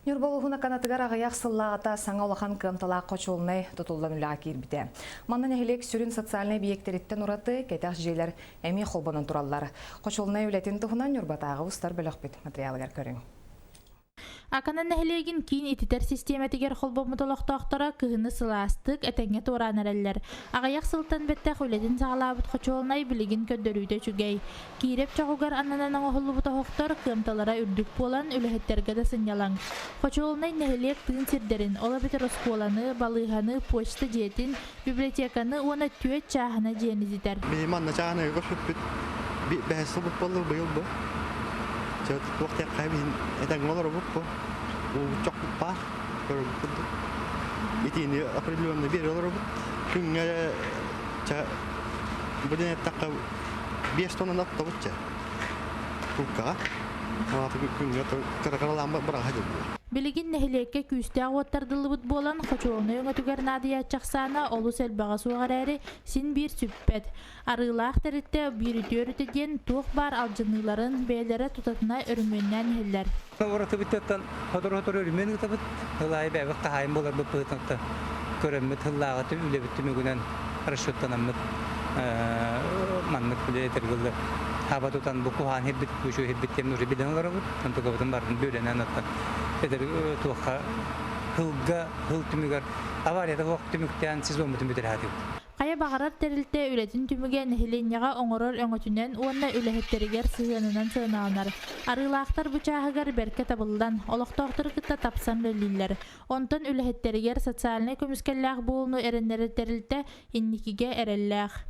Ньурба улууһун Аканатыгар аҕыйах сыллааҕыта саҥа улахан кыамталаах хочуолунай тутуллан үлэҕэ киирбитэ. Манна нэһилиэк сүрүн социальнай эбийиэктэриттэн ураты кэтэх дьиэлэр эмиэ холбонон тураллар. Хочуолунай үлэтин туһунан Ньурбатааҕы устар бөлөхпүт матырыйаалыгар көрүҥ. Акана нэһилиэгин киин ититэр систиэмэтигэр холбоммут олохтоохторо кыһыны сылаастык, этэҥҥэ туораан эрэллэр. Аҕыйах сылтан бэттэх үлэтин саҕалаабыт хочуолунай билигин көрдөрүүтэ үчүгэй. Киирэп чоҕугар ананан оҥоһуллубут оһохтор кыамталара үрдүк буолан, үлэһиттэргэ да сынньалаҥ. Хочуолунай нэһилиэк тыын сирдэрин, ол эбэтэр оскуоланы, балыыһаны, почта дьиэтин, библиотеканы уонна түөрт чааһына дьиэни ититэр. Биһи манна чааһынайга көрсүппүт бэһис сылбыт буолла быйыл бу. Туох диэххэ биһин этэҥҥэ олоробут бу. Уубут чохпут баар, көрөрбүт курдук. Итиини определенный биэрэ олоробут. Күҥҥэ бу диэн эттэххэ 5 тоннаны оттобут чэ. Кулкаҕа. Күҥҥэ кыра-кыралаан быраҕа дьыллар. Билигин нэһилиэккэ күүстээх уот тардыллыбыт буолан, хочуолунай өҥөтүгэр наадыйааччы ахсаана олус элбэҕэ суох эрээри, син биир сүппэт. Арыылаах тэрилтэ биир үтүө өрүтэ диэн туох баар алдьаныыларын бэйэлэрэ тутатына өрөмүөннээн иһэллэр. Уратыбыттан сотору-сотору өрөмүөн ыытабыт. Ыл аайы бэйэбит хаһаайын буоларбыт быһыытынан көрөммүт ыллааҕы үлэбит түмүгүнэн расчеттанаммыт маннык били этэргылы хаба тутан бу куһаан хирбит үчүгэй хирбит диэн уже билэн олоробут. Онтукабытын барын бүөлэнэн оттон этэр туохха хылга хыл түмүгэр аварията суох түмүктээн сезоммутун бүтэрэ Хайа баҕарар тэрилтэ үлэтин түмүгэ нэһилиэнньэҕэ оҥорор өҥөтүнэн уонна үлэһиттэригэр сыһыанынан сыаналанар. Арыылаахтар бу чааһыгар бэркэ табыллан, олохтоохтору кытта тапсан үлэлииллэр. Онтон үлэһиттэригэр социальнай көмүскэллээх буолууну эрэннэрэр тэрилтэ инникигэ эрэллээх.